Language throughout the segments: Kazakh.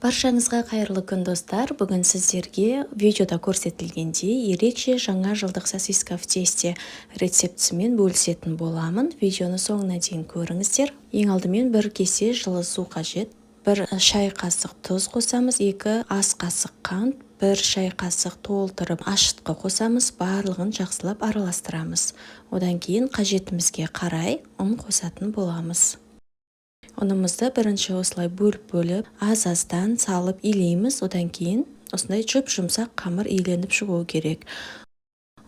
Баршаңызға қайырлы күн, достар! Бүгін сіздерге видеода көрсетілгендей ерекше жаңа жылдық сосиска в тесте рецептісімен бөлісетін боламын. Видеоны соңына дейін көріңіздер. Ең алдымен бір кесе жылы су қажет. 1 шай қасық тұз қосамыз, 2 ас қасық қант, 1 шай қасық толтырып ашытқы қосамыз, барлығын жақсылап араластырамыз. Одан кейін қажетімізге қарай ұн қосатын боламыз. Ұнымызды бірінші осылай бөліп-бөліп, аз-аздан салып илейміз. Одан кейін осындай жұп-жұмсақ қамыр иленіп шығуы керек.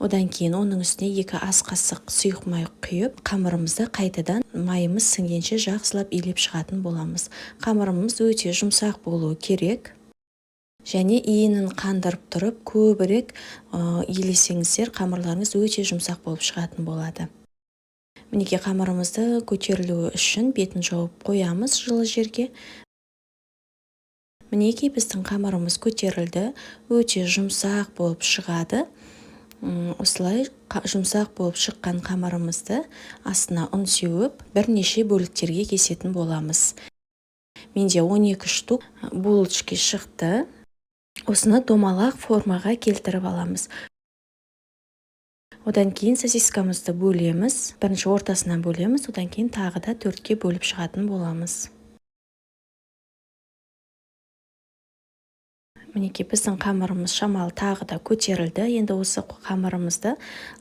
Одан кейін оның үстіне 2 ас қасық сұйық май құйып, қамырымызды қайтадан майымыз сіңгенше жақсылап илеп шығатын боламыз. Қамырымыз өте жұмсақ болуы керек. Және иінін қандырып тұрып, көбірек илесеңіздер, қамырларыңыз өте жұмсақ болып шығатын болады. Мінекей, қамырымызды көтерілуі үшін бетін жауып қоямыз жылы жерге. Мінекей, біздің қамырымыз көтерілді, өте жұмсақ болып шығады. Осылай жұмсақ болып шыққан қамырымызды астына ұн сеуіп, бірнеше бөліктерге кесетін боламыз. Менде 12 штук булочки шықты. Осыны домалақ формаға келтіріп аламыз. Одан кейін сосискамызды бөлеміз. Бірінші ортасынан бөлеміз, одан кейін тағы да 4-ке бөліп шығатын боламыз. Мінекей, біздің қамырымыз шамалы тағы да көтерілді. Енді осы қамырымызды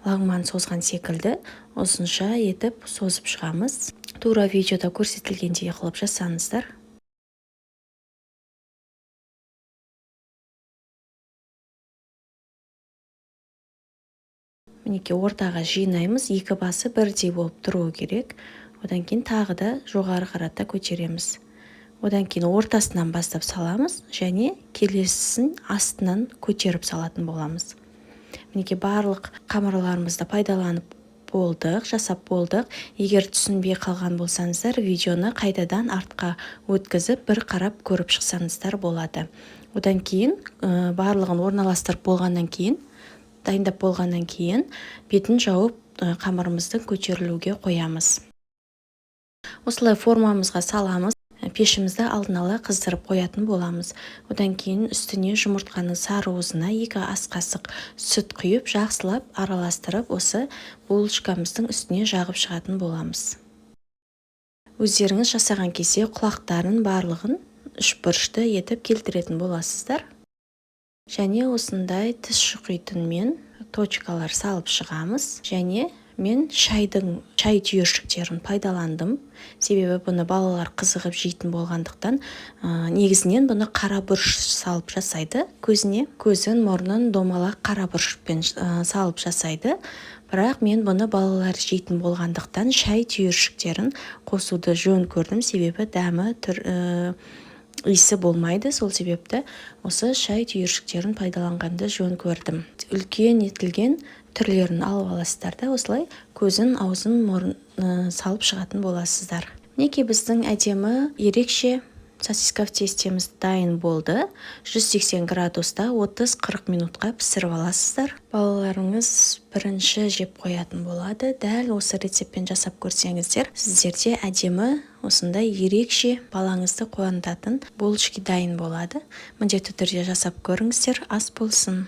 лагман созған секілді ұзынша етіп созып шығамыз. Тура видеода көрсетілгендей қылып жасаңыздар. Мінекей, ортаға жинаймыз, екі басы бірдей болып тұруы керек. Одан кейін тағы да жоғары қарата көтереміз. Одан кейін ортасынан бастап саламыз және келесісін астынан көтеріп салатын боламыз. Мінекей, барлық қамырларымызды пайдаланып болдық, жасап болдық. Егер түсінбей қалған болсаңыздар, видеоны қайтадан артқа өткізіп, бір қарап көріп шықсаңыздар болады. Одан кейін барлығын орналастырып болғаннан кейін, дайындап болғаннан кейін бетін жауып, қамырымызды көтерілуге қоямыз. Осылай формамызға саламыз. Пешімізді алдын ала қыздырып қоятын боламыз. Одан кейін үстіне жұмыртқаның сары уызына 2 ас қасық сүт құйып, жақсылап араластырып, осы булочкамыздың үстіне жағып шығатын боламыз. Өздеріңіз жасаған кезде құлақтарын барлығын үшбұрышты етіп келтіретін боласыздар. Және осындай тіс шұқитынмен точкалар салып шығамыз. Және мен шай түйіршіктерін пайдаландым. Себебі бұны балалар қызығып жейтін болғандықтан, негізінен бұны қара бұрыш салып жасайды. Көзіне, көзін, мұрнын домалақ қара бұрышпен салып жасайды. Бірақ мен бұны балалар жейтін болғандықтан шай түйіршіктерін қосуды жөн көрдім. Себебі дәмі иісі болмайды, сол себепті осы шай түйіршіктерін пайдаланғанды жөн көрдім. Үлкен етілген түрлерін алып аласыздар да, осылай көзін, аузын, мұрнын салып шығатын боласыздар. Мінекей, біздің әдемі ерекше сосиска в тестеміз дайын болды. 180 градуста 30-40 минутқа пісіріп аласыздар. Балаларыңыз бірінші жеп қоятын болады. Дәл осы рецептпен жасап көрсеңіздер, сіздерде әдемі осындай ерекше балаңызды қуантатын булочки дайын болады. Міндетті түрде жасап көріңіздер. Ас болсын.